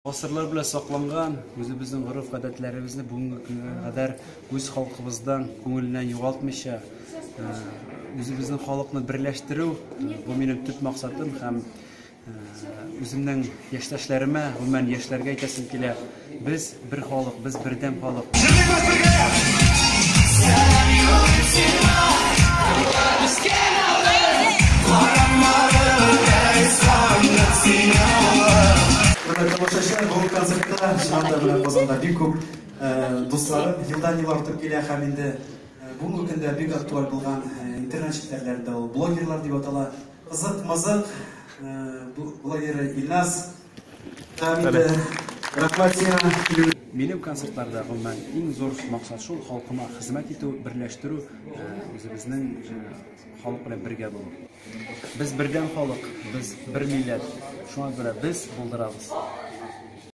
Гасырлар белән сакланган үзебезнең гореф-гадәтләребезне бүгенге көнгә кадәр үз халкыбыздан күңеленнән югалтмыйча, үзебезнең халыкны берләштерү, бу минем төп максатым һәм үземнең яшьтәшләремә, гомумән яшьләргә әйтәсем килә, без бер халык, без бердәм халык. Хөрмәтле тамашачылар, бүгенге концертта чыннан да менә Казанда бик күп дусларым елдан-ел артып килә һәм инде бүгенге көндә бик актуаль булган интернет челтәрләрендә ул блогерлар дип атала. Кызык-мызык блогеры Илназ һәм инде рәхмәт сиңа. Минем концертларда гомумән иң зур максат шул, халкыма хезмәт итү, берләштерү, үзебезнең халык белән бергә булу. Без бердәм халык, без бер милләт. Шуңа күрә без булдырабыз.